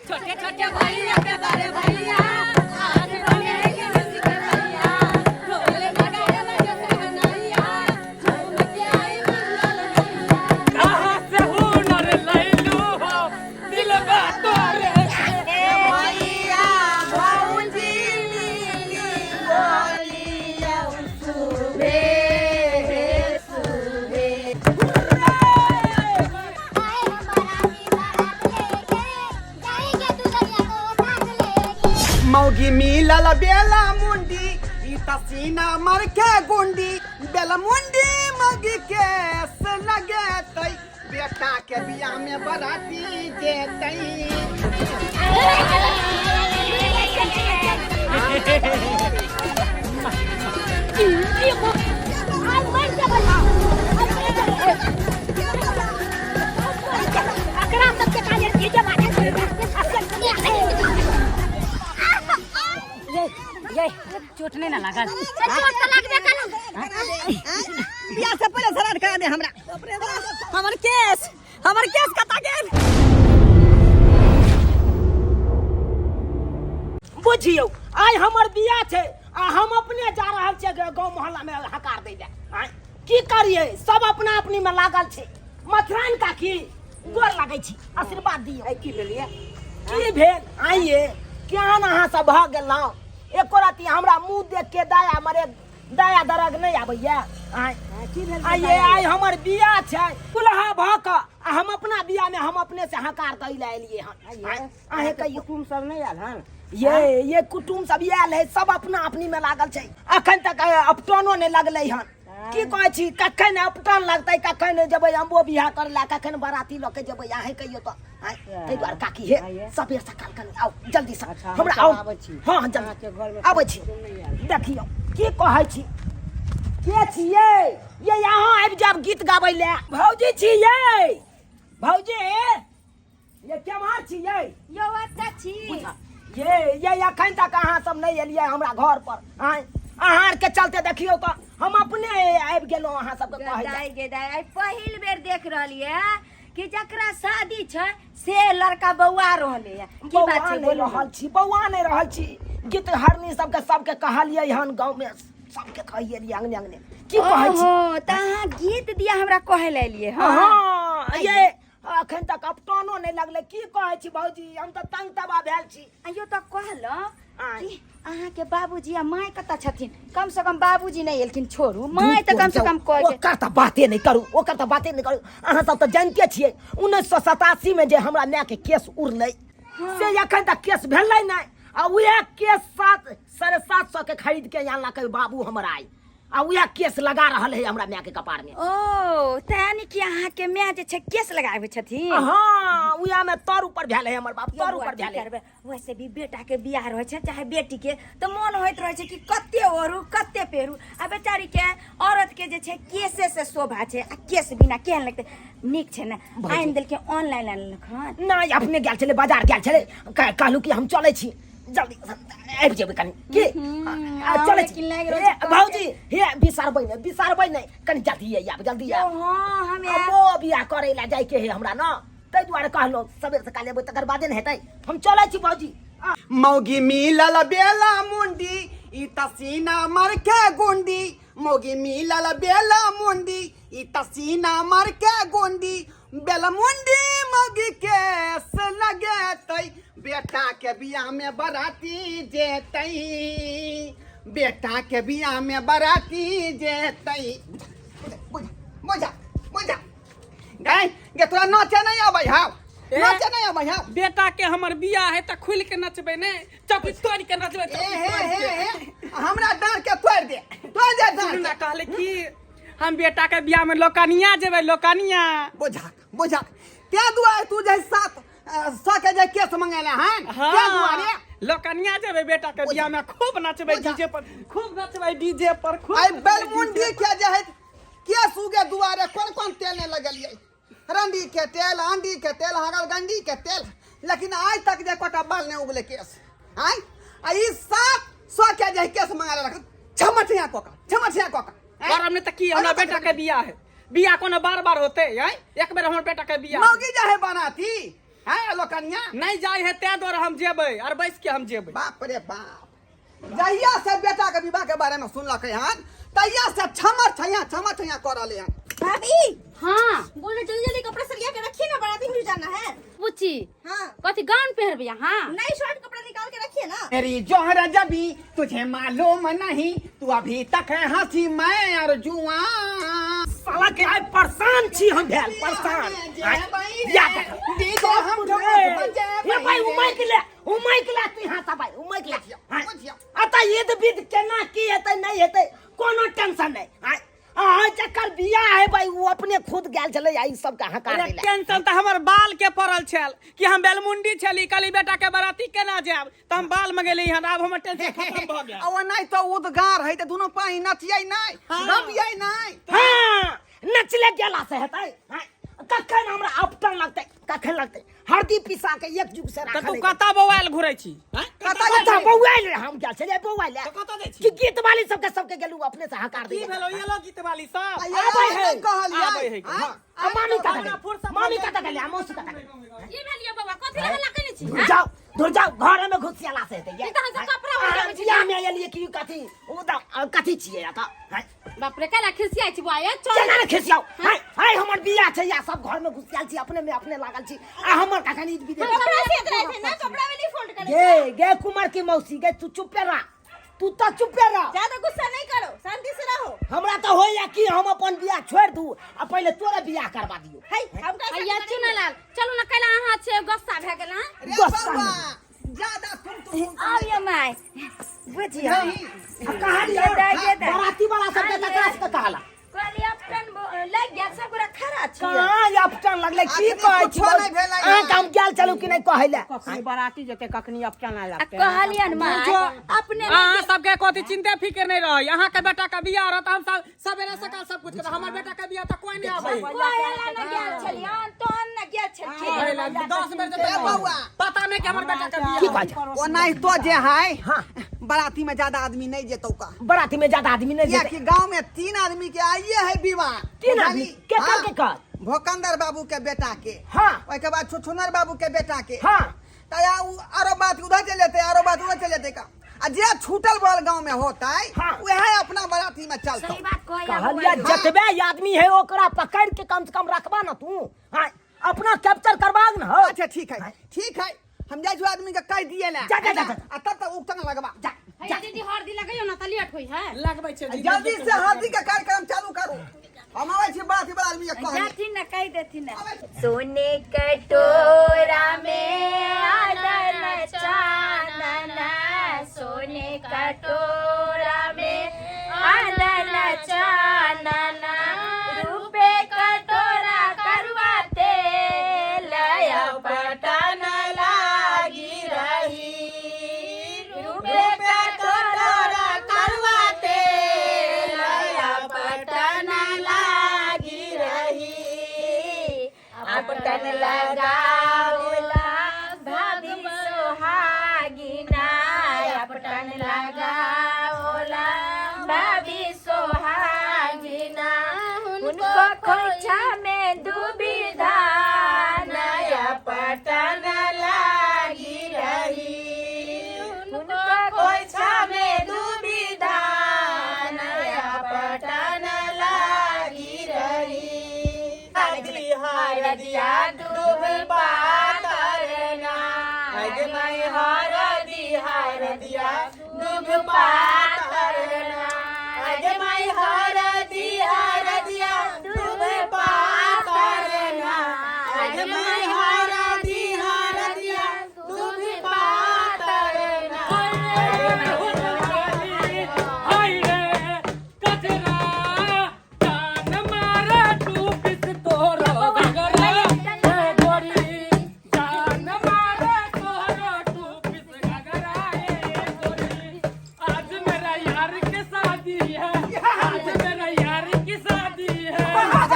छोटे छोटे भैया के बड़े भैया आज बनेंगे हंसी के भैया, ढोल नगाड़े बजे सहनैया, झूम के आई मंगल मैया। कहाँ से हुनर लैलू हो दिलबा तोरे भैया भौजी मिली बोलियौ सुबे सुबे। आए हम बाराती बारात लेके, जाएंगे दुल्हनिया को साथ लेके। मौगी मिलल बेला मुंडी ई तसीना मर के गुंडी, बेला मुंडी मौगी के से लगेतै, बेटा के बियाह में बराती जेतै। आज मर जेबै हम, आज मर जेबै। एकरा सबके काजे डीजे बाजे। ये ये चोट नहीं ना लागल? चोट तऽ लागबे करल। बियाह से पहिले श्राद्ध करा दे हमरा। हमर केस, हमर केस कता गेल? बुझियौ, आइ हमर बियाह छै आ हम अपने जा रहल छियै गाँव मोहल्ला में हकार दै लए। आँय, की करियै, सब अपना अपनी में लागल छै। मथुराइन काकी, गोर लागै छी, आशीर्वाद दियौ। की भेलियै? की भेल? आइये केहन अहाँ सब भऽ गेलहुँ, एको रति हमरा मुँह देख के दया मरे दया दरग नहि आबैया? आँय, की भेल? आइये आइ हमर बियाह छै, दुल्हा भऽ कऽ आ हम अपना बियाह में हम अपने से हकार दै लए एलियै हन। आँय, अहें कहियौ। कुटुम सब नहि आयल हन? ये कुटुम सब आयल है, सब अपना अपनी में लागल छै। अखन तक अपटनो नहि लगलै हन। की कहै छी, कखन अपटन लगतै, कखन जेबै अम्बो बियाह करै लए, कखन बराती लऽ के जेबै, अहें कहियौ तऽ। आँय, ताहि दुआरे काकी हे आइये। सबेर सकाल कनि आउ जल्दी से। अच्छा, हमरा हम आउ। सब आबै छी। हँ, जल्दी अहाँके घरमे आबै छी। कुटुम नहि आयल? देखियौ की कहै छी, के छियै ये? यहाँ आबि जायब गीत गाबै लए। भौजी छियै? भौजी ये केम्हर छियै? यौ अच्छा छी। ये अखन तक अहाँ सब नहि एलियै हमरा घर पर। आँय, अहाँ आरके चलते देखियौ तऽ हम अपने आबि गेलहुँ अहाँ सबके कहै लए। दाइ गे दाइ, आइ पहिल बेर देख रहलियै कि जकरा शादी छै से लड़का बौआ रहले है। की बौआ बात छै? नहि बोलू। रहल छी, बौआ नहि रहल छी। गीत हरनी सबके सबके कहलियै हन, गाँवमे सबके कहिए अंगने अंगने। की कहै छी? ओहो, तऽ अहाँ गीत दिया हमरा कहै लए एलियै हँ? हँ ये, अखन तक अपटनो नहि लगलै। की कहै छी भौजी, हम तऽ तंग तबाह भेल छी। आइयो तऽ कहलहुँ आँय। कि अहाँके बाबूजी आ माय कतऽ छथिन? कम से कम बाबूजी नहि एलखिन, छोड़ू, माय तऽ कम से कम कह के ओकर तऽ बाते नहि करू, ओकर तऽ बाते नहि करू। अहाँ सब तऽ जानिते छियै, 1987 मे जे हमरा माय के केस उड़लै से एखन तक केस भेलै नहि, आ उएह केस 7 750 के खरीद के आनलकै बाबू हमर आइ, आ उएह केस लगा रहल है हमरा माय के कपार में। ओ तैं कि अहाँके माय जे छै केस लगाबै छथिन? हाँ, उएह में तर ऊपर भेल है हमर बाप, यौ तर बौआ, ऊपर की भेल है। करबै, वैसे भी बेटा के बियाह रहै छै चाहे बेटी के तऽ मोन होइत रहै छै कि कते ओढ़ू कते पेहरू, आ बेचारी के औरत के जे छै केसे से शोभा छै, आ केस बिना केहन लगतै? नीक छै ने? भौजी। आनि देलकै ऑनलाइन आनलक हन? नहि, अपने गेल छलै, बाजार गेल छलै। कहलहुँ कि हम चलै छी, जल्दी आबि जेबै कनि की आ, आउ, चलै छी। लेकिन लागि रहल हे, छै। भौजी हे, बिसरबै नहि, बिसरबै नहि, कनि जल्दी आयब, जल्दी यौ आयब। हँ, हम आयब। ओ बियाह करै लए जाइके है हमरा ने, ताहि दुआरे कहलहुँ सबेर सकाल एबै तकर बादे ने हेतै। हम चलै छी भौजी। मौगी मिलल बेला मुंडी ई तसीना मर के गुंडी, मौगी मिलल बेला मुंडी ई तसीना मर के गुंडी, बेला मुंडी मौगी के से लगेतै, बेटा के बियाह में बराती जेतै, बेटा के बियाह में बराती जेतै। बुझा बुझा बुझा गए गे, तोरा नाचे नहीं आबै हौ? नाचे नहीं आबै हौ? बेटा के हमर बियाह है तऽ खुलि के नचबै ने, चौकी तोड़ि के नचबै, ए चौकी हे तोड़ि हे के। हे, हमरा डाँड़ के तोड़ि दे, तोड़ि दे डाँड़ सुनू ना, के। कहले कि हम बेटा के बियाह में लोकनिया जेबै, लोकनिया। बुझा बुझा, ते दुआरे तू जे 700 के जे केस मंगेले हन, ते दुआरे लोकनिया जेबै बेटा के बियाह में, खूब नचबै बुझा। डीजे पर, खूब नचबै डीजे पर, खूब आई नचबै बेलमुंडी डीजे पर। के जे है केस उगे दुआरे कोन कोन तेल नहीं लगलियै, रंडी के तेल, आंडी के तेल, हगल गंडी के तेल, लेकिन आज तक जे कोटा बाल नहीं उगले केस। आय आ ई 700 के जे केस मंगा रख, छमठिया कोका, छमठिया कोका। और हमने तक की हमरा बेटा के बियाह है, बियाह कोनो बार बार होते हैं? एक बेर हमर बेटा के बियाह मौगी जे है बनाती हैं लोकनिया नहीं जाय है तें द्वारे हम जेबै और बैस के हम जेबै। बाप रे बाप, जहिया से बेटा के विवाह के बारे में सुनलकै हन तहिया से छमर छैया छमर छैया कर रहले हन। भाभी हाँ बोल रहे जल्दी जल्दी कपड़ा सरिया के रखिए ना, बाराती में जाना है। बुच्ची हाँ कथी गाउन पहनबै अहाँ? नहीं, शॉर्ट कपड़ा निकाल के रखिए ना। मेरी जोहर जबी तुझे मालूम नहीं, तू अभी तक है हंसी मैं और जुआ। साला के आइ परेशान छी हम भेल परेशान। या देख। दीदो हम हे भाई उमैक ले, उमैक ले तू हाथ भाई उमैक ले। अतः ईद विद केना की हेतै नहीं हेतै कोनो टेंशन नहीं। अहाँ जकर बियाह है भाई वो अपने खुद गेल छलै आ ई सबके हकार अरे देलक। टेंशन तऽ हमर बाल के पड़ल छल कि हम बेलमुंडी छली, कहली बेटा के बराती केना जायब, तऽ हम बाल मंगेली हन, आब हमर टेंशन खत्म भऽ गेल। आ ओ नहीं तो उदगार है त दुनो पाई नचियै नहीं, गबियै नहीं। हाँ नचले गेला से हेतै। हाँ, कखन हमरा अपटन लगतै, कखन लगतै हरदी पिसा के एक जुग से तऽ राखल तू हेतै। कतऽ बौआयल घुरै छी? हाँ? कतऽ कतऽ बौआयल रहे? हम गेल छलियै बौआयल। तऽ कतऽ जाइ छी? कि गीत वाली सबके सबके गेलू अपने से हकार की दै। भेलो ये लो गीत वाली सब? आबै है। कहलियै आबै है। हाँ? आ मामी कतऽ अपना गेलै? फुर्सत मामी में कतऽ गेलै? आ मौसी कतऽ गेलै? की भेल यौ बौआ, कथी लए हल्ला केने छी? हाँ? जाओ दूर जाओ, घर में घुसियाला से हेतै। ई तऽ हम सब कपड़ा ओढ़ि छी। बियाह में एलियै कि कथी ओ तऽ कथी छियै एतऽ? हैं? बाप रे, कैला खिसियाइ छी बौआ? ए चल केना ने खिसियाउ? हैं हैं हमर बियाह छै या सब घर में घुसियाल छी, अपने में अपने लागल छी, आ हमर कखन ईद विद कपड़ा सीत रहे थे ना, कपड़ा में नहीं फोल्ड करे। गे गे कुमार की मौसी गे, तू चुपे रह, तू तो चुपे रह, ज्यादा गुस्सा नहीं करो, शांति से रहो। हमरा तो होइया कि हम अपन बियाह छोड़ दू आ पहिले तोरे बियाह करवा दियो। है हम कैसे हैया चुनालाल चलू ना, कैला अहाँ छै गुस्सा भए गेल? हाँ रे गुस्सा बौआ, नहीं। ज्यादा तुम तुम आबियो माय बुझियो। नहीं आ कहालियै दाइ गे दाइ। बाराती वाला सबके तकरा सबके कहला कहली अपन लागि गेल सब गोरा खड़ा छियै। कहाँ अपटन लगलै? की अखनी कहै छी? कुछो नहि भेलै हँ। अहाँके हम गेल चलू कि नहि कहै लए? कखनी बराती जेतै, कखनी अपटन आ लगतै। कहलियन माय अपने अहाँ सबके कथी चिंते फिक्र नहीं रही, अहाँ के बेटा के बियाह रहत हम सब सवेरे सकाल सब कुछ करब, हमर बेटा के बियाह तऽ कोई नहीं आबै। कोयला न गेल छलियन तहन न गेल छलखिन। 10 बेर ए जेतै बौआ। पता नहीं कि हमर बेटा के की बियाह। कहै छै? ओ नहीं तो जे है हाँ। बाराती में ज्यादा आदमी नहीं जेतौ का। बराती में ज्यादा आदमी नहीं किया जेतै। कि गांव में 3 आदमी के आइए है विवाह। 3 आदमी? बुझली? केकर हाँ। केकर? भोकंदर बाबू के बेटा के। हाँ। ओहिके बाद छुछुनर बाबू के बेटा के। हाँ। तया उ आरो बात उधर चले जेतै, आरो बात उधर चले जेतै का। आ जे छूटल बल गांव में होतै हाँ। वएह अपना बाराती में चलतौ। सही बात कहैया कहलिया बौआ। जतबे आदमी है ओकरा पकड़ के कम से कम रखबा ना तू। हाँ अपना कैप्चर करबा ना हो। अच्छा ठीक है, ठीक है, हम जाइ छी आदमी के कह दिए ला। जा, जा, जा, जा। आ तब तक उगतन लगबा। जा हैया दीदी हरदी लगैयो ना तऽ लेट होइ है। लगबै छै दीदी। जल्दी से हल्दी के कार्यक्रम चालू करू, हम आबै छी बाराती वाला आदमी के कहने। जाथिन न कहि देथिन न। सोने कटोरा में आदन चानन, सोने कटोरा में आदन चानन, रूपे कटोरा करुआ तेल, पटन लागी रही, रूपे कटोरा करुआ तेल, पटन लागी रही, अपटन लगावला भाभी सोहागिना, अपटन लगावला भाभी सोहागिना, उनको खोइछा में दुबी धान, अपटन लागी रही, उनको खोइछा में दुबी धान, अपटन लागी रही, हरदिया डूब पातरना, हरदी हरदिया डूब पातरना, अजमई हरदी हरदिया डूब पातरना, अजमई हरदी हरदिया डूब पातरना। हाय रे कचरा जान मारे टूपिस तोरो घगरा ए गोरी, जान मारे तोरो टूपिस घगरा ए गोरी, आज मेरा यार के शादी है, आज मेरा यार की शादी है, आज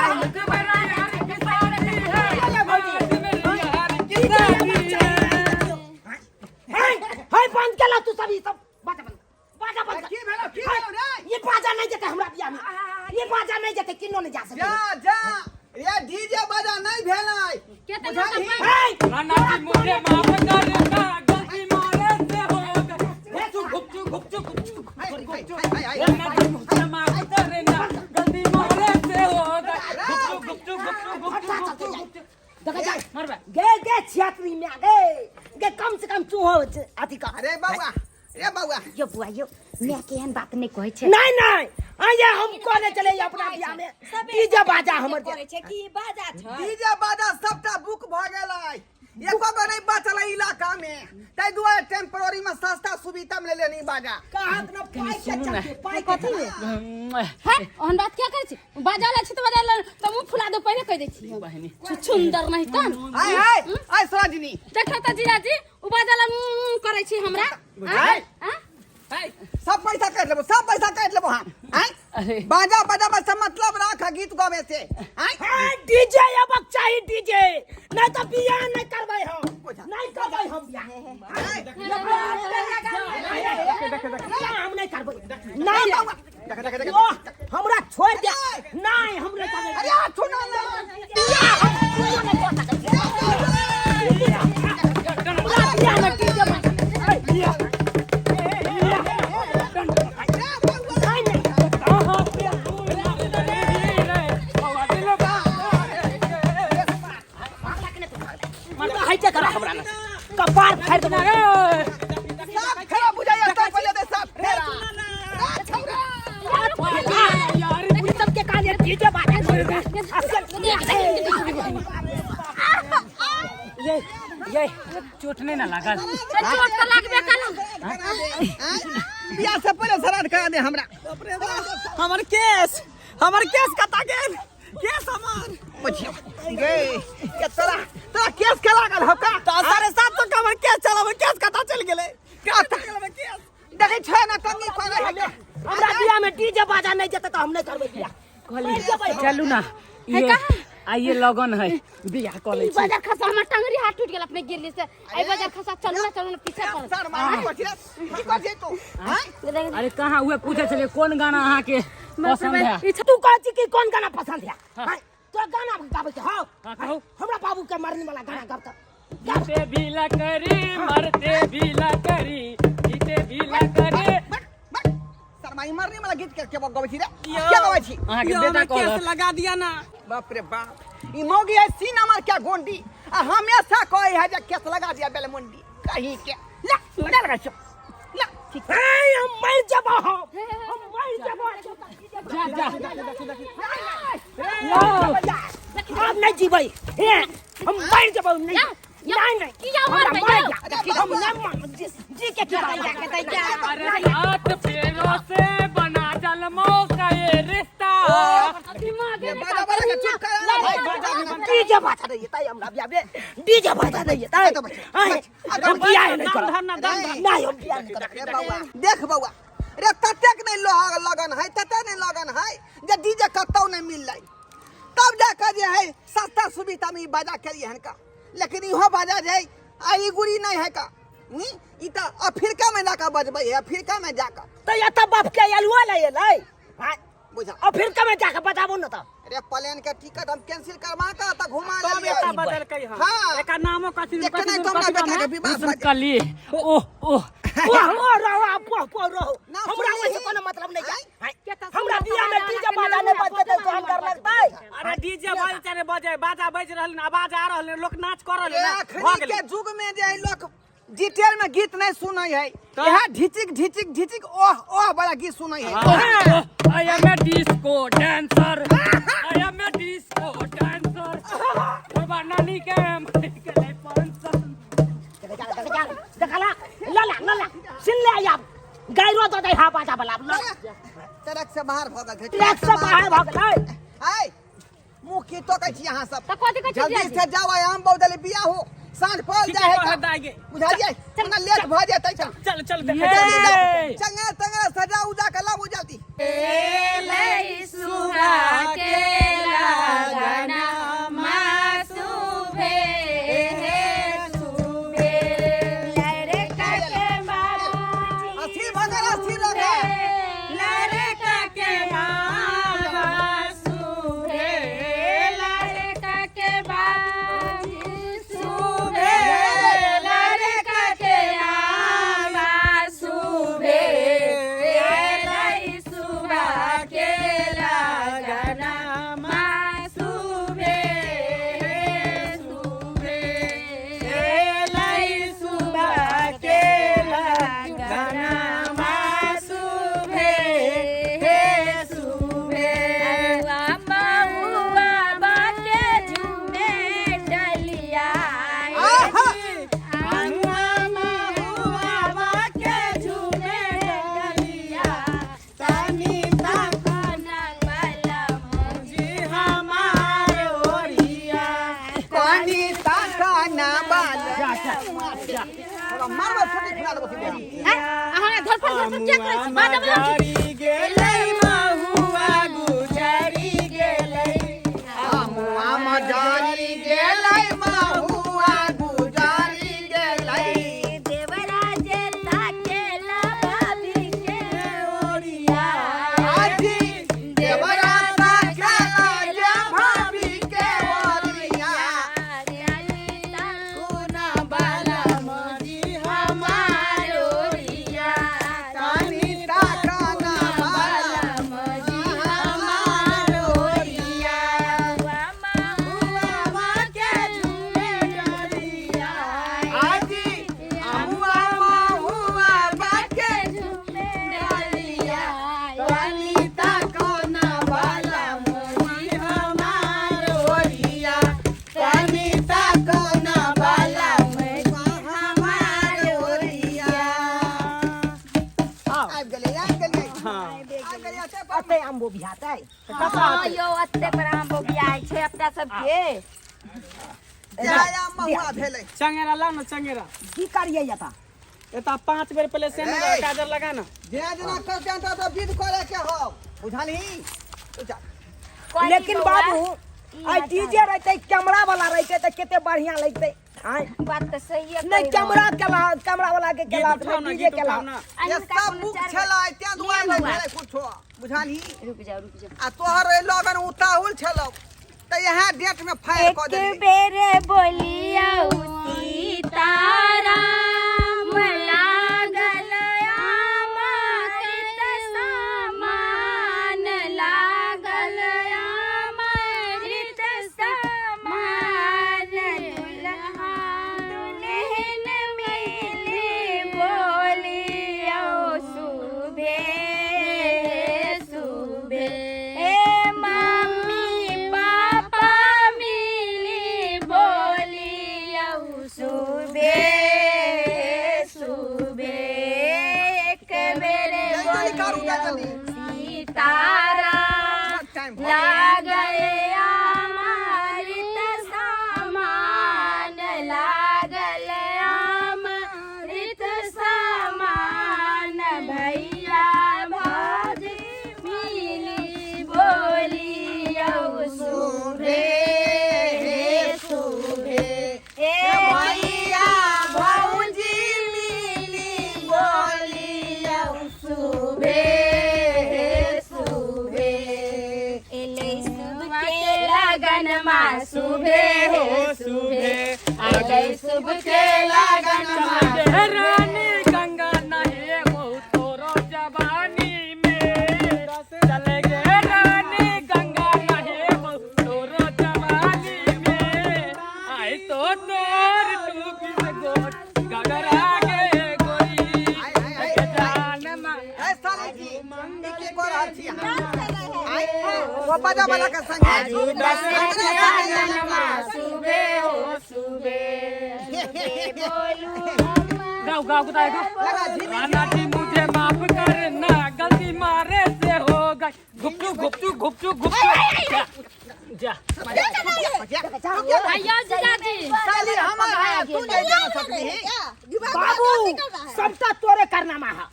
मेरा यार की शादी है, आज मेरे यार की शादी है। है है बंद केला तू सब ई सब बाजा बंद, बाजा बंद। की भेलौ, की भेलौ रे? ये बाजा नहीं जेतै हमरा बियाह में, ये बाजा नहीं जेतै, किनो नहीं जा सकै। जा जा रे डीजे बाजा नहीं भेलै। के त बुझलही? लोटा राणा जी मुझे माफ करना, गलती मारे से हो गई। घुपचू घुपचू घुपचू घुपचू हाय, घुपचू। हाय, हाय, हाय, राणा जी मुझे माफ करना, गलती मारे से हो गई। घुपचू घुपचू घुपचू घुपचू घुपचू घुपचू। देखा जा मरबे। गे गे छियात्री में गे गे, कम से कम तू हो अथी कर। अरे बौआ, रे बौआ। यो बुआ यो, मैं के एहन बात नहीं कहै छै। नहीं नहीं, आइए हम कॉलेज चले अपना बियाह में डीजे बाजा हमर करै छै कि बाजा छै। डीजे बाजा सबटा बुक भऽ गेलै, एको गो नहीं बचल है इलाका में, ताहि दुआरे टेम्पोररी में सस्ता सुविधा में ले लेनी बाजा। कहत न पाई के चलते पाई कथी है, ओहन बात क्या करै छी? बाजा ला छी त बाजा ला त मुंह फुला दो, पहिले कह दै छी। बहिनी। छुछुंदर नहीं त। आय आय आय सरोजिनी। देखो त जीजाजी, उ बाजा ला मुंह करै छी हमरा। आय। हां। हाय। सब पैसा काटि लेबो, सब पैसा काटि लेबो हम। आय। अरे। बाजा बजाबै से मतलब राख गीत गाबै से। आय। हां, डीजे अबक चाही डीजे, नहीं तो बियाह नहीं करबै हम, नहीं करबै हम बियाह। आय। बियाह हम नहीं करबै। नहीं देख देख देख। ओ, हमरा छोड़ दे, नहीं हम नहीं करबै। अरे आ सुनो ना। बियाह हम कोनो नहीं कर सकै छी। हमरा बियाह में डीजे बाजा। नहीं नहीं। कहाँ पे तू लगी रे बाबा दिल हाइटे करा हमरा ना कपार फाड़ देबो। सब खराब बुझाइया सब पहिले दे सब फेरा। रे छौरा। यार उ सब के काजे डीजे बाजा। ये चोट नहीं ना लागल? चोट त लागबे कल। आय। बियाह से पहिले श्राद्ध करा दे हमरा। हमर केस, हमर केस कता गेल? केस हमर। बुझियो गे के तोरा तोरा केस के लागल हौ का? त 750 के हमर केस चल, हमर केस कता चल गेलै? कता गेल हमर केस? देखै छै ना तंगी करे है के। हमरा बियाह में डीजे बाजा नहीं जेतै त हम नहीं करबै बियाह। मरि जेबै हम। चलू ना, ये आइए लगन है, बियाह कऽ लै ई छी। बाजार खसा, हमर टंगरी हाथ टूट गेल अपने गिरली से। ए बाजार खसा, चलू ना, चलू ना, पीछे पड़। सर मार की करछी रे? की करछी तू? आय। अरे कहाँ, उहे पूछे छलियै कोन गाना अहाँके पसंद है। तू कहै छी कि कोन गाना पसंद है? हाँ, तो गाना गाबै के हौ? हाँ, कहू। हमरा बाबू के मरनी वाला गाना गाब त। जीते भी ला करी मरते भी ला करी, जीते भी ला करी। शर्माई मरने वाला गीत के के गबै छी रे? के गबै छी? अहाँके यो बेटा हमर केस कहलक। लगा दिया ना। बाप रे बाप, ई मौगी है सीना मार क्या गोंडी, आ हमेशा कहे है जे केस लगा दिया बेलमुंडी कहीं के। ला ला लगा छो ला। ठीक है, हम मर जेबो, हम मर जेबो। जा जा। अब नहीं जीबै, हे, हम मर जेबो। नहीं नहीं नहीं, किया हमरा मरबै मर यौ? जा, हम नहीं मर जी जी के की करबै? अरे सात फेरों से बना जलमों का ये रिश्ता। दिमाग ये बाजा वाला के चुप करा ना भाई, बाजा भी बंद। डीजे बाजा नहीं ताई, हमरा बियाह में डीजे बाजा नहीं ताई। तो बच्चा, आय, बच्चा, हम बियाह नहीं दाम करब। धर ना, दाम धर। नहीं, हम बियाह नहीं करब। रे बौआ, देख बौआ रे, ततेक नहीं लोहा लगन है, ततेक नहीं लगन है जे डीजे कतौ नहीं मिललै, तब जाकर जे है सस्ता सुविधा में ई बाजा केलिए हन का। लेकिन इहो बाजा जे है आई गुड़ी नहीं है का नी, ई त अफ्रीका में जाकर बजबै है, अफ्रीका में जाकर। तो ये तो बाप के अलुआ ले एलै। हाँ, बुझा। अफ्रीका में जाके बजाबो न त। अरे प्लेन के टिकट हम कैंसिल करवा के त घुमा तब लेलियै। एता बदलकै हन। हाँ। एकर नामो कथी देखे कथी नहीं कथी तो हमरा नाम बेटा है? के विवाह भऽ जाय। कली ओह ओह ओह ओह रहो, आप पोह पोह रहो। ना हमरा सुनली। ओइसे कोनो मतलब नहीं है। के त हमरा बियाह में डीजे बाजा नहीं बजतै त हम कर लगतै। अरे डीजे बजे चाहे बजे, बाजा बज रहल, आवाज आ रहल, लोक नाच कर रहल रे ना, भऽ अखनी गेलै। के युग में जे है लोग डिटेल में गीत नहीं सुनै है, यह ढिचिक ढिचिक ढिचिक ओह ओह वाला गीत सुनै है। I am a disco dancer, I am a disco dancer. बाबा नानी के मर गेलै पंसर। देखला लला लला सुन ले, आब गायरो दऽ दै हा बाजा वाला। ट्रक से बाहर भऽ गेल। ट्रक से बाहर भऽ गेलै। आय मुँह की तोकै छी अहाँ सब? त कथी कहै छी जल्दी जीजाजी? से जाओ, आम बहु बियाह हो, साँझ पड़ ठीके जाए है कहत का। दाइ गे। बुझलियै ओना लेट भऽ जेतै त। चल चल ये। देखै जल्दी जाओ, चंगा तंगा सजा उजा के लाबू जल्दी। सुहा के लगना मासुभे हे सुभे लड़का के बाबूजी अस्थिर भऽ गेल, अस्थिर भऽ गेल। लड़का के मामा सुभे लड़का। तोरा मारबै छोटी फुला देबो सीधे। हैं? अहाँ धरफड़ धरफड़ क्या करै छी? बाजा बला छी। गेलै महुआ गुजरी गेलै। आम जारी गेलै महुआ गुजारी गेलै। देवराज ताकेला भाभी के ओरिया। आजी देवराता खेला जे भाभी के ओरिया। कोना बाला मजी हमार ओरिया। तानी ताकाना बाला मजी हमार ओरिया। हुआ के झूमे डरिया। आजी अमुआ महुआ बाके डरिया। तानी ताकाना बाला मजी हमार ओरिया। तानी ताकाना बाला मजी हमार ओरिया। आबि गेलै आबि गेलै आबि गेलै अच्छा। अते आम्बो बिहातै। हँ यौ, अत्ते पर आम बियाह छै अपना सबके। जया महुआ भेलै। चंगेरा ला ना चंगेरा। की करियै एता? एता 5 बेर पहले से ए! काजर लगा ना। जेना जेना करते तो तो विध करे के हो बुझलही तू जा। लेकिन बाबू आइ डीजे रहते, कैमरा वाला रहते तऽ कते बढ़िया लगते आइ। बात तऽ सही है। नहीं कैमरा केला, कैमरा वाला के केला, गीत उठाओ ना, डीजे गीत केला। उठाओ ना। ये सब बुक छलै तें दुआरे नहि भेलै कुछो बुझलही। रुक जाओ रुक जाओ। आ तोहर एहि लगन उताहुल छलौ तऽ इएह डेट में फायर एक कऽ देलियै। बेर बोलियौ सीताराम लागल अमृत समान, लागल अमृत समान, दुल्हा दुल्हन मिली बोलियौ सुभे सुभे, ए मम्मी पापा मिली बोलियौ सुबे सुबे। एक बेर जल्दी करू, बोलियौ जल्दी। सीताराम टाइम भऽ गेल। लागल अमृत समान, लागल अमृत समान, भैया भौजी मिली बोलियौ सुभे सुभे। ए भैया भौजी मिली बोलियौ सुभे सुभे। एलै शुभ के लगन मा सुभे हो सुभे, एलै शुभ के लगन मा। रानी गंगा नहे बहु तोरो जवानी में। चले गे रानी गंगा नहे बहु तोरो जवानी में। आई तो तोर टूपी से गोट गगरा गे गोरी। आइ, आइ, आइ, आइ। जान मा ए साली जी, ई की कऽ रहल छी अहाँ? आइ, ओ बाजा वाला के संग सुबे हो सुबे बोलू। गाओ गाओ बताएगा। लगा झिमी। राना जी मुझे माफ करना, गलती मारे से हो गई। घुपचू घुपचू घुपचू घुपचू जा, जा। आइयो जीजाजी। साली हमर है, तू नहीं जान सकली। बाबू सबटा तोरे कारनामा है।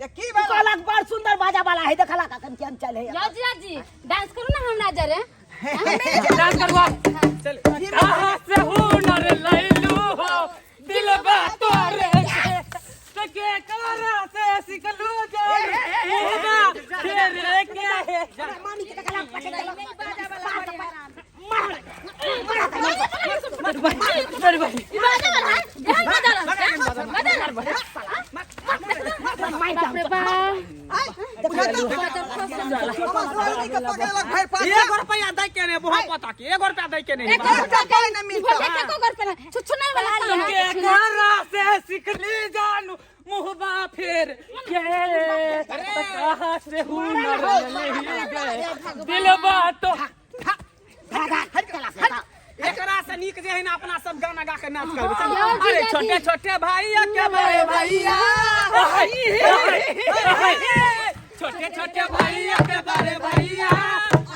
ये की तू भेल? कहलक बड़ सुंदर बाजा वाला है, देखला कखन केहन चले है। यौ जीजाजी, डांस करू ना हमरा जरे। डांस करवा। कहाँ से हुनर लैलू हो दिलबा तोरे से, तो के करा से सिखलू जान मुहबा फेरे के। मामी के देखला पकड़ देलक। मेरे भाई। बाजा वाला है ध्यान बजा बजा बाप रे बाप। आइ, हमर साली के पकड़लक भरि पाछा। एगो रुपया दै के ने बहुत पता के एगो रुपया दै के ने। एको रुपया एकटा पाइ नहि मिलतौ। एको रुपया नहि छुछुनर वाला काम के है। करा से सिखली जान मुहबा फेर के, कहाँ से हुनर लही गए दिलबा तो। एकरा से नीक जे है ना अपना सब गाना गा के नाच करबै। चल। यौ अरे जीजाजी। छोटे छोटे भैया के बड़े भैया, छोटे छोटे भैया के बड़े भैया,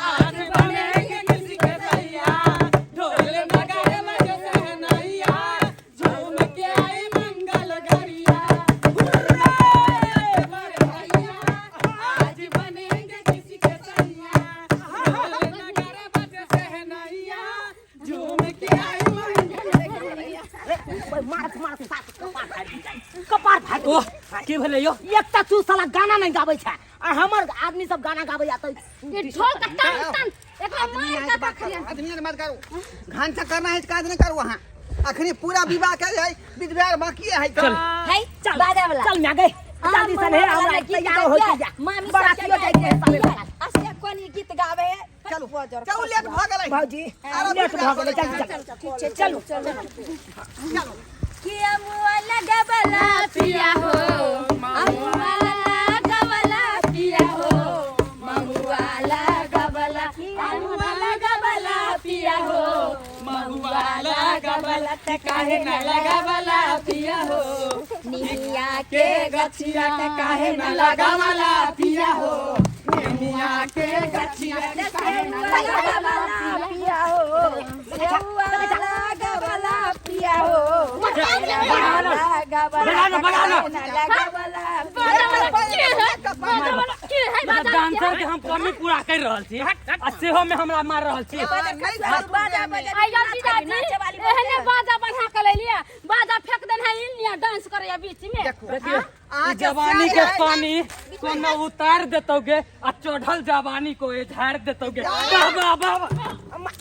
आज बनेंगे किसी के भैया, ढोल नगाड़े बजे सहनैया, झूम के कपार फाटि ओह की भेलै यौ? एकटा तू साला गाना नहीं गाबै छै आ हमर आदमी सब गाना गाबै या तऽ ये ढोल का टन टन एकरा आदमी मार आके का बात रखलियन। करू, आदमी आके बात करू। घांचा करना है तो काज नहीं करू अहाँ। अखनी पूरा विवाह के है, विधवा बाकी है तो। चल। है चल बाजा वाला चल मैं गए जल्दी से नहीं हमरा गीत तैयार हो गाबियै, जा मामी सब बरातियो के जाय के साले गाबियै। आ से कोन ई गीत गावे है? चलू चलू लेट भऽ गेलै। भौजी आरो लेट भऽ गेलै जल्दी चल। ठीक छै, चलू चलू। कि अमुआ लगबला पिया हो महुआ लगवला पिया हो महुआ लगवला, अमुआ लगवला पिया हो महुआ लगवला, त काहे न लगवला पिया हो निमिया के गछिया के काहे न लगवला पिया हो निमिया के गछिया के काहे न लगबला पिया हो, सेउआ लगबला पिया हो, लगबला बगाना। लगबला। डांसर के हम कमी पूरा कर रहल छी आ सेहो में हमरा मार रहल छी। बाजा बजा आइयो जीजाजी, एहने बाजा बना के लेलिए, बाजा फेंक देन है इन्ने डांस करैया बीच में। देखियो ई जवानी के पानी कोनो उतार देतौगे आ चढ़ल जवानी को ये झाड़ देतौगे। वाह वाह वाह वाह। मार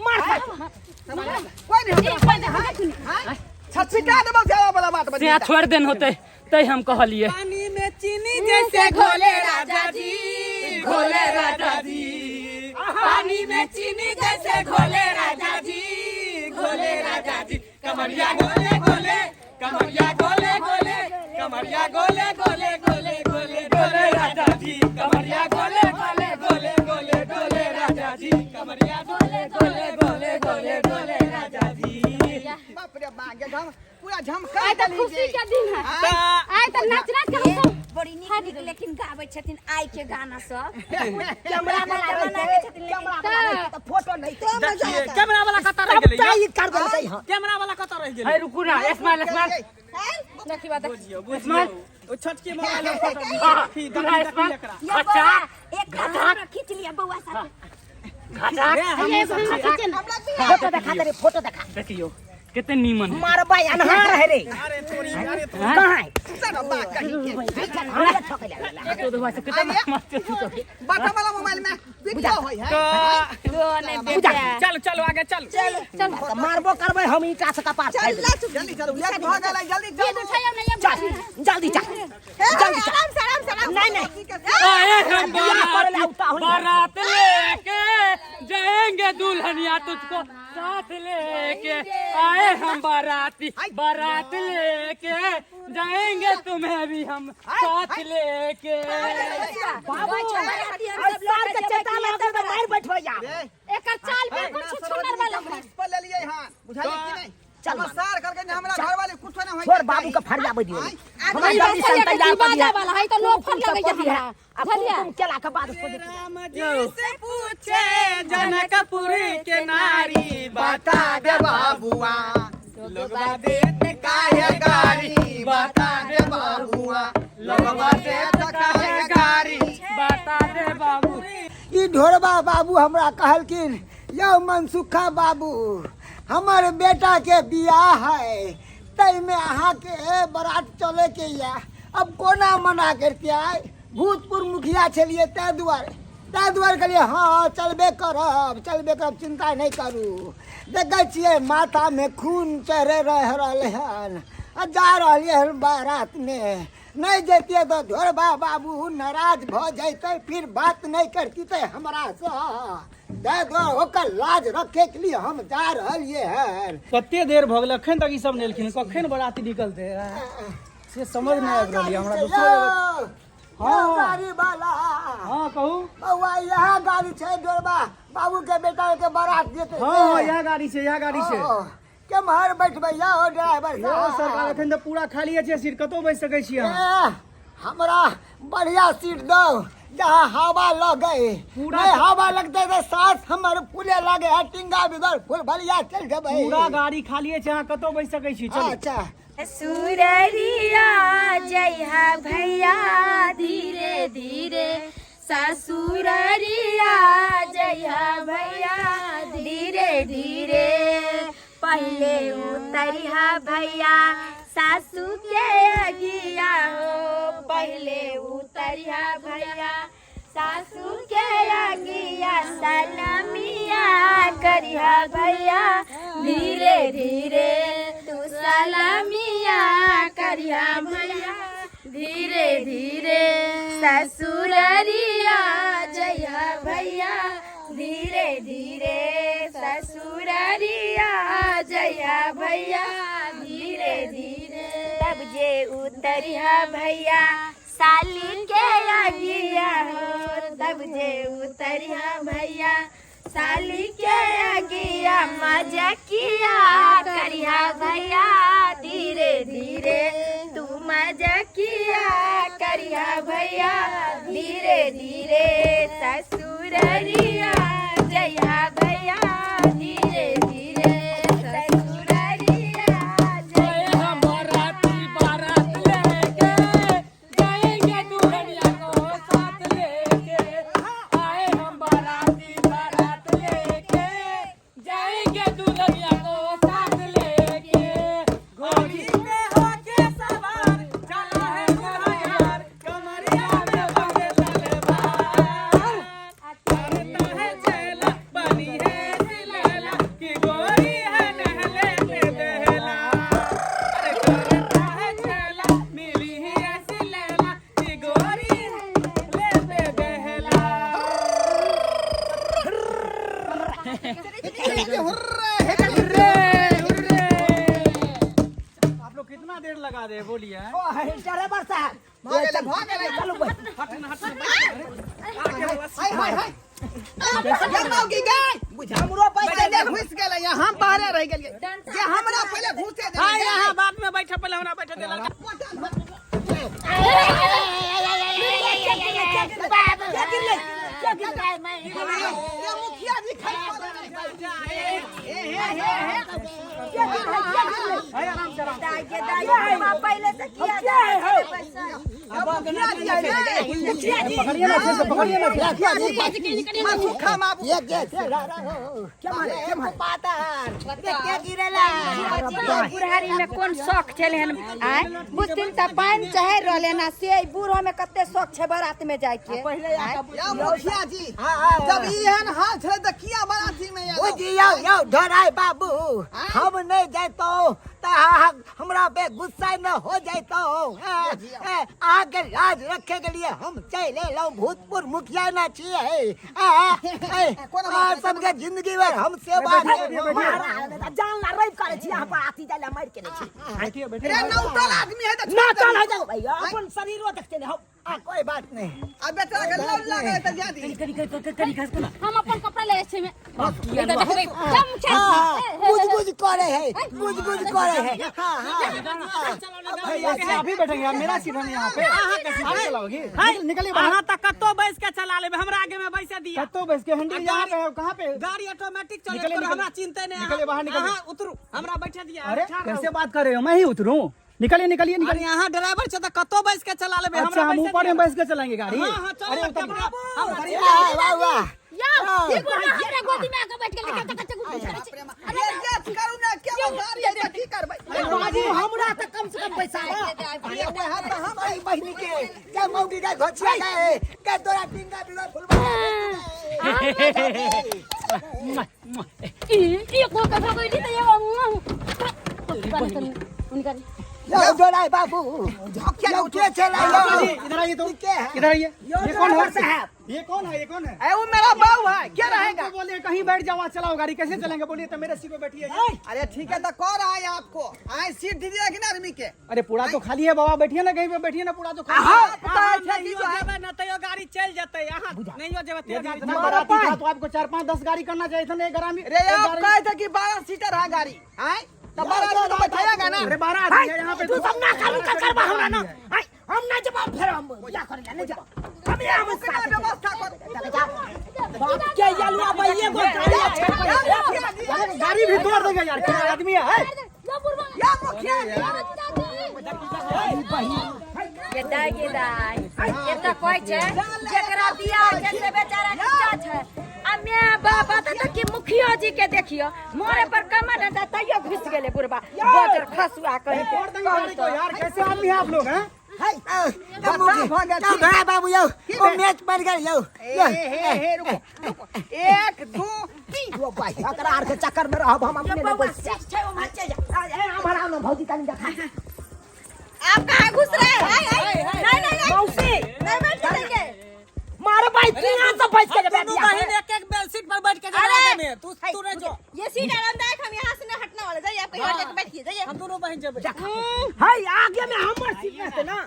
मार कोई नहीं होता। छछिटा देबो जावा वाला बात से बजिता। छोड़ देन होते तै हम कहलिए। पानी में चीनी जैसे घोले राजा जी, घोले राजा जी, पानी में चीनी जैसे घोले राजा जी, घोले राजा जी, कमरिया गोले गोले, कमरिया गोले गोले, कमरिया गोले गोले गोले गोले गोले राजा जी, कमरिया गोले गोले गोले गोले गोले राजा जी, कमरिया गोले गोले गोले गोले गोले राजा जी। बाप रे बाप, ये झम पूरा झमका आइ त देली खुशी जे। के दिन है, आइ त नाच नाच के हम सब बड़ी नीक नीक लेकिन गाबै छथिन आइ के गाना सब। कैमरा वाला रहै छै, कैमरा वाला रहै छै तऽ फोटो नहीं देखिए कैमरा वाला कतऽ रहि गेलै सबटा यौ? ई कर देलकै हँ। कैमरा वाला कतऽ रहि गेलै? है रुकू ना, स्माइल स्माइल। देखी बात। बुझियौ बुझियौ, ओ छोटकी मोबाइल में फोटो हाँ, देखी दुल्हा देखी स्माइल। एकरा। ये बौआ एक फोटो खींच लिया बौआ साथे। घाटा ये एगो हमरा खींचे ना। फोटो देखा दे रे, फोटो देखा। देखियो कते नीमन है। मारबै अन्हार है रे। अरे तोरी, अरे तोरी। कहाँ है? सर बा कहीं के। हमरा ठकै लागल। तो दुआ से कते मस्त छू तो। बटन वाला मोबाइल में वीडियो होय है। तो चल चलो आगे चल। तऽ मारबो करबै हम ईटा से कपार फाड़ि देबै। जल्दी चलू लेट भऽ गेलै, जल्दी ये चलू। उठाइयो ना ये। चल जल्दी चल जल्दी चल। नहीं नहीं आए हम बियाह करे ला बारात उताहुल। बारात लेके जाएंगे दुल्हनिया तुझको साथ लेके, आए हम बाराती बारात लेके जाएंगे तुम्हें भी हम साथ लेके। बाबू और सार के चेता लागल तऽ मारि बैठबै आब। एकर चाल बिल्कुल छुछुनर वाला है। पर लेलियै हन, बुझलियै कि नहीं? चल हमर सार करके जे हमरा घर वाले कुछो ना होय। छोड़ बाबू के फरियाबै दियौ। हमरा आई जल्दी से बसैया के तैयार कर बाजा दिया। वाला है त लोफर लगैया हमरा। आ बुझलियै? कुमकुम केला के बाद सोचै छी। राम जी से पूछे जनकपुर के नारी, बता दे बाबुआ लोगवा देत काहे गारी, बता दे बाबुआ लोगवा देत काहे गारी। बता दे बाबू। ई ढोरबा बाबू हमरा कहलखिन, यौ मनसुखा बाबू हमर बेटा के बियाह है, ताहिमे अहाँके बारात चले के यऽ। अब कोना मना करतियै, भूतपूर्व मुखिया छलियै ताहि दुआरे कहलियै हँ चलबे करब चलबे करब, चिंता नहि करू। देखै छियै माथामे खून चढ़ि रहल हन आ जा रहलियै हन बारातमे। नहीं जैतियै तऽ ढोरबा बाबू नाराज भऽ जैतै, फिर बात नहि करतियै हमरासँ। ताहि दुआरे ओकर लाज रखैके लिए हम जा रहलियै हन। कते देर भऽ गेलै अखन तक ई सब नहि एलखिन, कखन बराती निकलतै से समझ नहि आबि रहल यऽ हमरा। दोसरो जगह हाँ गाड़ी वाला। हाँ कहू बौआ, इएह गाड़ी छै ढोरबा बाबू के बेटा के बारात जेतै? हाँ हाँ इएह गाड़ी छै, इएह गाड़ी छै। केम्हर बैठबै यौ ड्राइवर यौ साहब? सरकार अखन तऽ पूरा खाली छै सीट, कतौ बैस सकै छी अहाँ। ए, हमरा बढ़िया सीट दौ जहाँ हवा लगे। पूरा नहीं हवा लगते तऽ सांस हमर फूले लगे है, टिंगा बिगर फूल भलिया चल जेबै। पूरा गाड़ी खाली छै, अहाँ कतौ बैस सकै छी। चलू। अच्छा। सुररिया जइहा भैया धीरे धीरे, ससुररिया जइहा भैया धीरे धीरे, पहले उतरिहा भैया सासू के अगिया हो पहले उतरिया भैया सासू के अगिया सलामिया करिया भैया धीरे धीरे तू सलामिया करिया भैया धीरे धीरे ससुररिया जइहा भैया धीरे धीरे ससुररिया जइहा भैया धीरे धीरे तब जे उतरिया भैया साली के अगिया हो तब जे उतरिया भैया साली के अगिया मजा किया करिया भैया धीरे धीरे तू मजा किया करिया भैया धीरे धीरे ससुररिया जइहा भैया धीरे धीरे ससुररिया गए हम बाराती बारात लेके जाएंगे दुल्हनिया को साथ लेके आए हम बाराती बारात लेके जाएंगे दुल्हनिया को साथ लेके घोड़ी पे होके सवार चला है मेरा यार कमरिया में बंधे तलवार करता है चेला बनी है सिलैला कि गोरी है नहले पे दहला अरे करता है चेला मिली है ऐसी लैला कि गोरी है नहले पे दहला आप लोग कितना देर लगा दे बोलिए ड्राइवर साहब भऽ गेलै, भऽ गेलै। चलू भाई हाय हाय हाय ये मौगी गए हमरो पैसा पहले घुस गेलै यहाँ हम बाहरे रहि गेलियै जे हमरा पहिले घुसे दे हां यहां बाद में बैठे पहले हमरा बैठे दे लड़का ये मुखिया जी खाइ ए हे हे हे दाई के दाई माँ पहले से किया जाए पैसा मुखिया जी आइले मुखिया जी पकड़िए ना अच्छे से पकड़िए ना मुखिया जी मां सुखा मां ये के क्या मारे क्या मारे के गिरेला बुढ़ारी में कोन शौक छल हन आय बुझथिन त पानि चढ़ि रहले हन आ से ई बूढ़ में कते शौक छै बारात में जाय के आँय? या मुखिया जी जब ई एहन हाल छलै तऽ किया बाराती में ओ आयल जी यौ यौ ढोराय बाबू हम नहीं जैतो त हमरा पे गुस्सा न हो जैतो अहाँके लाज रखे के लिए हम चलि एलहुँ भूतपूर्व मुखिया न छियै अहाँ सबके जिंदगी भर हम सेवा करब। महाराज जान ला रैब करे छी अहाँ बाराती जाय ला मारि के नै छी बैठिए बैठिए रे नौतल आदमी है तऽ ना चल है जाओ भैया अपन शरीरो देखते ने हो आ कोई बात नहीं आ बेचारा के लौल लागल तऽ जा दी हम अपन कपड़ा ले जाइ छी में देखबै जम छै हाँ बुझ बुझ करे है बुझ बुझ करे है हाँ हाँ भैया आप ही बैठेंगे आप मेरा सीट है यहाँ पे आप चलाओगी निकलिए बाहर अहाँ त कतो बैस के चला लेबै हमरा आगे में बैसे दिया कत्तो बैस के हैंडल यहाँ पे है कहाँ पे गाड़ी ऑटोमेटिक चले निकलिए, तो हमरा निकलिए। चिंता नहीं निकलिए बाहर, निकलिए। अहाँ उतरू हमरा बैठे दिया अरे ठाढ़ रहू। कैसे बात कर रहे हो मैं ही उतरूं निकलिए निकलिए अरे निकलिए यहाँ ड्राइवर छै त कतो बैस के चला लेबै अच्छा हमरा हम बैसे ऊपर दिया। में बैस के चलाएंगे गाड़ी हाँ हाँ चलो अरे उतर हमरा वाह वाह वाह यौ ई बुढ़वा हमरा गोदी में आके बैठ गेलै कच्चा कच्चा गुट करै छै अरे ये करू ना के गाड़ी है तऽ की करबै बाबू हमरा त कम से कम पैसा अरे वह तो हम आई बहनी के के मौगी के घोचिया गए के तोरा टिंगा बिगा फुलवा ई ई को कथा गइली त एगो उनकर यो डोराय बाबू यो के चला जी यो इधर आइए तो के है? इधर आइए ये कौन है साहब ये कौन है ये कौन है ए वो मेरा बाऊ है क्या रहेगा हमको बोलिए कहीं बैठ जाओ आप चलाओ गाड़ी कैसे चलाएंगे बोलिए तो मेरे सीट पे बैठिए अरे ठीक है तो कह रहा है आपको आए सीट दीजिए कि ना आदमी के अरे पूरा तो खाली है बाबा बैठिए ना कहीं पे बैठिए ना पूरा तो खाली है। आप तो है कि नहियो जो है जेबै न तैयो गाड़ी चलि जेतै अहाँ नहियो जेबै तैयो यदि गाड़ी इतना बाराती था तो आपको 4 5 10 गाड़ी करना चाहिए था ना एक गाड़ी रे एक आप गाड़ी- कहे थे कि 12 सीटर है गाड़ी आए तो 12 आदमी तो बैठाएगा ना अरे 12 आदमी है यहाँ पे तू तो। सब ना करू का करबा हमरा ना आय हम ना जवाब फेर हम बियाह करे ला नहीं जवाब हम यहाँ हम कितना व्यवस्था करो बाप के यलुआ भैया को गाड़ी अच्छा अरे गाड़ी भी तोड़ देंगे यार क्या आदमी है यो बुढ़वा या मुखिया गे दाइ गे दाइ एतऽ कहै छै जेकरा बियाह छै से बेचारा नीचा छै आ आ मैं बाबा त कि मुखियो जी के देखियो मोरे पर कमर हटा तैयो घुस गेले बुढ़बा बजर खसुआ कहि के। छोड़ देंगे गाड़ी को यार, कैसे आदमी है आप लोग हैं? है बता बाबू यौ ओ मैच पड़ गेल यौ। हे हे हे, रुको रुको, 1 2 3। ओ भाई, एकरा आर के चक्कर में रहब हम अपने बौआ नहीं बैस। सीट छै ओम्हर चलि जा। ए हमारा आओ ना भौजी, तनी देखा। आप कहाँ घुस रहे हैं? हाय, हाय। नहीं नहीं नहीं, मौसी नहीं बैठ देंगे। मारे भाई, तू यहाँ से बैठ के दोनों बियाह। बहन एक एक बेडशीट पर बैठ के अरे! जमा में तू तू रह जो। ये सीट आरामदायक, हम यहाँ से नहीं हटने वाले। जाइए, आप कहीं और जाके बैठिए, जाइए। हम दोनों बहन जेबै। है आगे में हमर सीट रहते ना।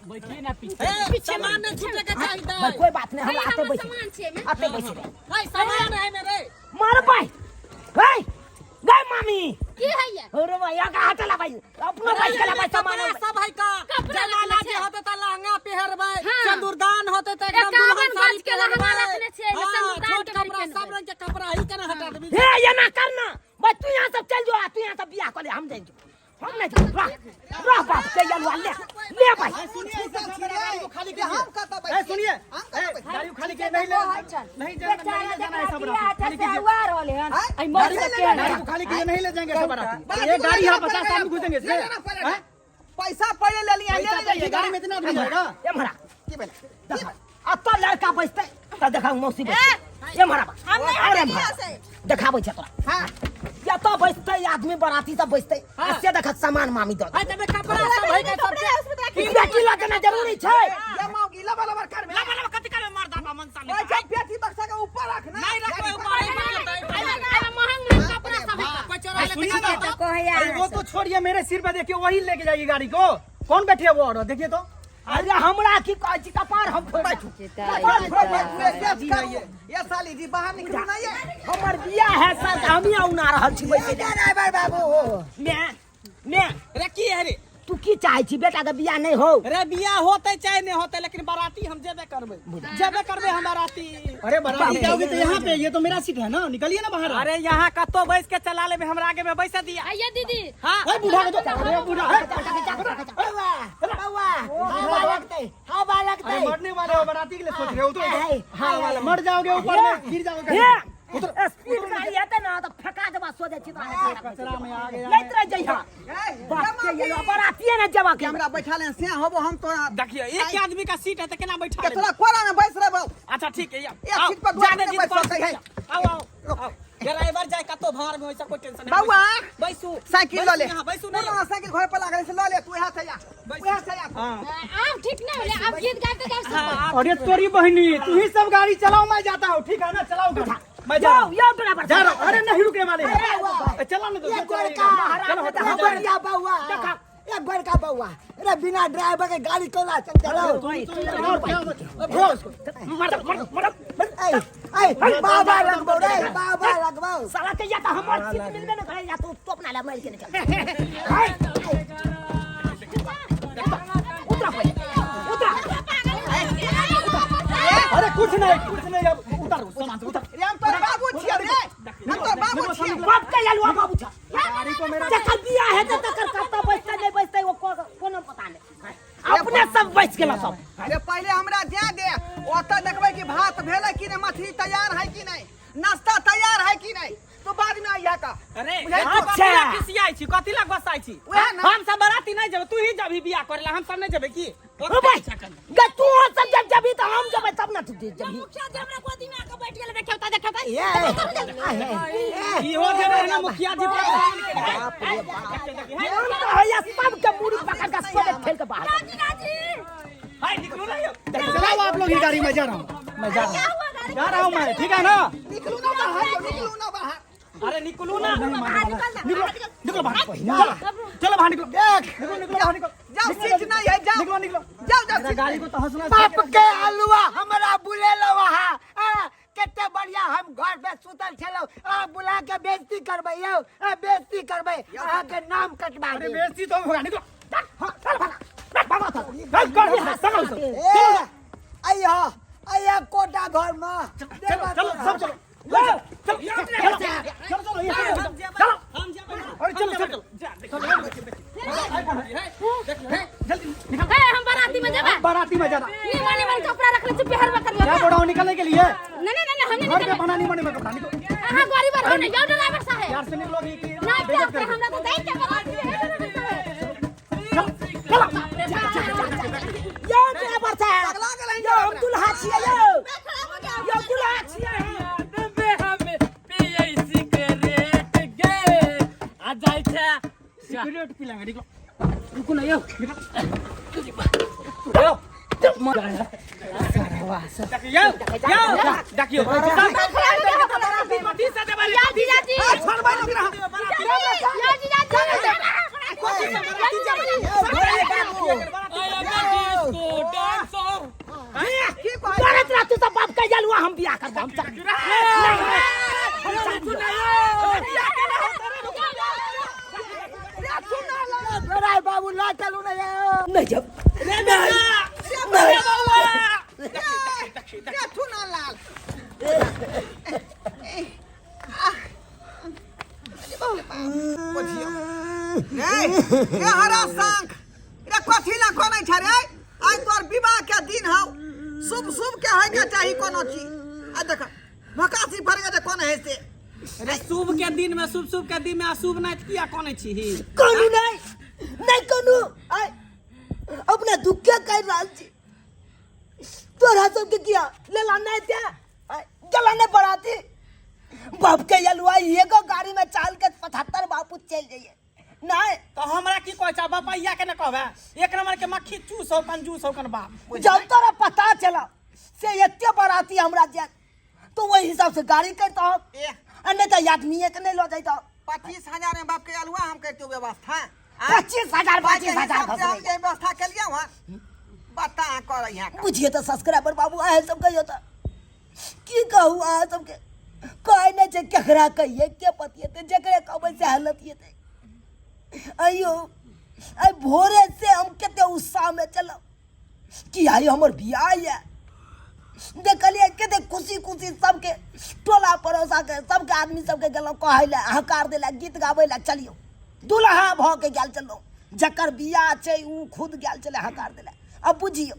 बैठिए ना पीछे। ए, सामान नहीं छूटे के चाहिए। भाई कोई बात नहीं, हम आते हमर बैठ सामान छै एमे। आते बैठ रे। भाई सामान है मेरे। मार भाई, हे गए मामी की है ये? अरे भाई आगा हटला भाई, अपनो बैठ के भाई सामान कपड़ा सब है का कपड़ा जमाना रखने जे छै। होते त लहंगा पेहरबै, हाँ। सिंदूरदान होते त एकदम 51 दुल्हन साड़ी गज के लहंगा पेहरबै। रखने छै, एमे हाँ, सिंदूरदान छोट के कपड़ा नहीं सब रंग के कपड़ा ही केना हटा देबी। हे ये ना करना भाई, तू यहाँ सब चल जो, तू यहाँ सब बियाह कर ले, हम जाएंगे, हम नहीं जाएंगे। रह रह बाप के यलवा ले ले भाई। सुनिए, ऐसा गाड़ी को खाली कीजिए। हम कतऽ ए, बैठिए? सुनिए, हम कतऽ ए, बैठिए? गाड़ी को खाली कीजिए, नहीं ले नहीं जाना, नहीं ले जाना है सब बाराती। खाली कीजिए। आई मौसी के गाड़ी को खाली कीजिए, नहीं ले जाएंगे सब बाराती। ये गाड़ी है, 50 आदमी घुसेंगे इसमें। ले लेना पड़ेगा। हैं? पैसा पहले ले लिया, ले पैसा ले चाहिए, जाइए। गाड़ी में इतना आदमी जाएगा। ये मरा की भेलै? देखा अब तो लड़का बचते त देखा मौसी बचते। ये मरा बा। हम नहीं अरे हटेंगे मरा। यहाँ से। देखाबै छै तोरा। हाँ। या तो बचते आदमी बराती सब बचते, आ से देखा सामान मामी दो। हाय तबे कपड़ा सब है के सब। कपड़ा है, उसमें तो रखिए। बेटी लगना जरूरी छै। ये मौगी लबा लबा कर में। लबा लबा कथि करबे मर्दा मनसा ओए, जब बेटी बक्सा के ऊपर रख ना। नहीं रखबै ऊपर ही मारतै। एमे महंग महंग कपड़ा सब है। कोई चोरा ले सुनिए ना, तो कहैया अरे वो तो छोड़िए, मेरे सिर पे देखिए वही लेके जाएगी गाड़ी को। कौन बैठे है वो औरत? देखिए तो। अरे हमरा की कहै छी, कपार हम फोड़ बैठू। कपार फोड़ बैठू, ये करू। ये साली जी बाहर निकलू ना ये। हमर बियाह है सर, हम ही औना रहल छी बैठे। ड्राइवर बाबू मैं मैं रे की है रे? तू की चाहै छी बेटा के बियाह नहीं हो? रे बियाह होते चाहे नहीं होते, लेकिन बाराती हम जेबे करबै, जेबे करबै हम बाराती। अरे बाराती जाओगे तो यहाँ पे, ये तो मेरा सीट है ना, निकलिए ना बाहर। अरे यहाँ कतो बैस के चला लेबे, हमरा आगे में बैसा दिया। आइए दीदी। हाँ अरे बूढ़ा को तो, अरे बूढ़ा, बौआ बौआ हवा लगतै, हवा लगतै। अरे मरने वाले हो, बाराती के लिए सोच रहे हो तो हाँ वाला मर जाओगे, ऊपर में गिर जाओगे। हे स्पीड गाड़ी हेतै ना त फेका देबा, सोझे छी कचरा में आ गया। लैत रह जइहा बाप के ये बरातिए ना जवा के। हमरा बैठा ले से होबो हम तोरा। देखियो एक आदमी का सीट है त केना बैठा के लेबै? तोरा कोरा में बैस रहबो। अच्छा ठीक है, एक सीट पर दू जाने आदमी जी बैठ सकै है। आओ आओ आओ, ड्राइवर जाए कतो भार में, वैसा कोई टेंशन नहीं। बौआ बैसू साइकिल ल ले। यहाँ बैसू नहीं। पुराना साइकिल घर पर लागल से ल ले, तू यहाँ से जा, यहाँ से जा। आप ठीक नहीं होले, आप गीत गाते गाते सब। अरे तोरी बहनी, तू ही सब गाड़ी चलाओ, मैं जाता हूँ, ठीक है ना? चलाओ गाड़ी, मैं जा रहा जाओ हूँ, यो ड्राइवर जा रहा हूँ। अरे नहीं रुकने वाले हैं। बौआ। चला ना दो, ये गोरका चलो, चलो, बड़का बौआ, ये बड़का बौआ, अरे बिना ड्राइवर के गाड़ी कोना चलाओ? ऐ ऐ बाबा लगबौ रे, बाबा लगबौ। साला के या त हमर सीट मिलबे न करे, या तू अपना ले मार के निकल। हाय उतरा पहिले, उतरा। अरे कुछ नहीं, कुछ नहीं, अब उतारो सामान से, उतार। रे हम तोर बाबू छियै रे, हम तोर बाबू छियै। बाप के यलवा बाबू छ। गाड़ी को मेरा जकर बियाह हेतै तकर कतऽ बैसतै नहि बैसतै ओ कोनो पता नहि। अपने सब बैस गेल सब। अरे पहिले हमरा जा दे, ओतऽ देखबै कि भात भेलै कि नहि, मछली तैयार है कि नहि, नाश्ता तैयार है कि नहि, तो बाद में आइया का। अरे बुझाइ तू छौ? कथी ला खिसियाइ छी, कथी ला गोसाइ छी? वएह ना। हम सब बाराती नहीं जेबै, तू ही जाबही बियाह करे ला, हम सब नहीं जेबै की? ओ भाई गे तू सब जब जबी त हम जबै तब ना तू जबी। मुखिया जी हमरा गोदी में आके बैठ गेल, देखियो त देखियो त। ये इहो जेबै ना मुखिया जी पर। हम त हैया सब के मुड़ी पकड़ के सोले खेल के बाहर। दादी हाय निकलू ना यो। चलाओ आप लोग ही गाड़ी, मैं जा रहा हूँ, मैं जा रहा हूँ, जा रहा हूँ मैं, ठीक है ना? निकलू ना बाहर, निकलू ना बाहर। अरे निकलू ना। निकलो निकलो बाहर, चलो चलो बाहर निकलो, देख निकलो निकलो बाहर निकलो। जाओ सीट नहीं है, जाओ निकलो निकलो, जाओ जाओ मेरा सीट। गाड़ी को तहस नहस बाप के अलुआ हमरा बुलेलो वहाँ, केते बढ़िया हम घर पे सुतल छलौ, आ बुला के बेइज्जती करबै यौ, आ बेइज्जती करबै, अहाँ के नाम कटवा अरे देब। बेइज्जती तो होगा, निकलो। हाँ चल भागा भागा, चल भागा, चल चल ए अइहा अइहा कोटा घर में चलो चलो सब चलो चलो चलो चलो चलो ये चलो, हम जेबै, अरे चलो चलो जल्दी निकल। ए हम बाराती में जेबै, बाराती में जाना। निमन निमन कपड़ा रखले छी, पेहरबा करबै। क्या बोला निकलने के लिए? नहीं नहीं नहीं, हम नहीं। घर पे बना नहीं बने में कपड़ा निकलो। अहाँ गरीब हो ने यौ ड्राइवर साहेब। प्यार से निकलो कि नहीं प्यार से हमरा तो दैत के बना दिए ड्राइवर साहेब। यौ ड्राइवर साहब, यौ हम दुल्हा छियै यौ, यौ दुल्हा छियै हम। देबे हमे पियै सिगरेट गे आ जाइ छै। सिगरेट पी लेंगे, निकलो। रुकू ना यौ, यौ देखियौ यौ, देखियौ। यार जीजाजी, छोड़बै लोग रहा। यार जीजाजी, I am disco dancer. करत रह तू सब बाप के जलुआ, हम बियाह करबो, हम चल। राय बाबू ला चलू ना यौ। नहीं जब नहीं नहीं। रे थुना लाल, रे हरा शंख रे, कथी ला कोनै छ रे? आइ तोर विवाह के दिन हौ, शुभ शुभ के होय के चाही कोनो चीज, आ देख भकासी फर के जे कोन है से। रे शुभ के दिन में, शुभ शुभ के दिन में अशुभ नाच किया कोने छी? कहू नहीं नहीं कहू, आय अपना दुख के कर रहल छी, तोरा सबके किया लेला नहीं ते गला नहीं बढ़ाती। बाप के यलुआ एगो गाड़ी में चाल के 75 बापू चल जाइए नहीं। तो हमरा की कहै छ? बपैया के न कहबे, एक नंबर के मक्खी चूस हो, कंजूस हो कन बाप। जब तोरा पता चला से एते बराती हमरा जाए तो वही हिसाब से गाड़ी करता हो, आ नहीं तो आदमी के नहीं लो जाता। 25,000 में बाप के अलुआ हम करते व्यवस्था। 25,000, 25,000। हिसाब से हम जे व्यवस्था के लिए वहाँ बता कर यहाँ। बुझिए तो सब्सक्राइबर बाबू, अहाँ सब कहियो तो की कहू? अहाँ सबके कहै नहि छै, केकरा कहिए, के पतिएतै? जकरे कहबै से हालत हेतै। अयो आइ भोरे से हम कते उत्साह में चलब कि आइ हमर बियाह यऽ, देखलियै कते खुशी खुशी सबके टोला पड़ोसा के सबके आदमी सबके गेलहुँ कहै लए, हकार दै लए, गीत गाबै लए। चलियौ दुल्हा भऽ के गेल चलहुँ, जकर बियाह छै ओ खुद गेल छलै हकार दै लए। अब बुझियौ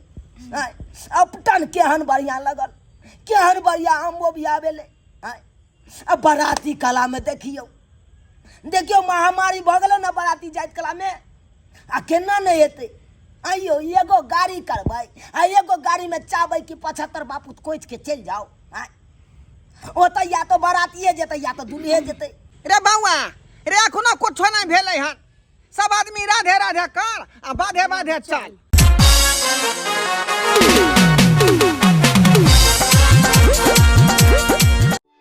आँय, अपटन केहन बढ़िआँ लगल, केहन बढ़िआँ आमो बियाह भेलै आँय। आ बराती कलामे देखियौ देखियौ, महामारी भऽ गेलै ने बराती जाइत कलामे, आ केना नहि हेतै? आइयो एगो गाड़ी करबै आ एगो गाड़ीमे चाहबै कि 75 बापूत कोचिके चलि जाउ आँय। ओतऽ या तऽ बरातिए जेतै या तऽ दुल्हे जेतै। रे बौआ रे, एखनो कुछो नहि भेलै हन, सब आदमी राधे राधे कर आ बाधे बाधे चल।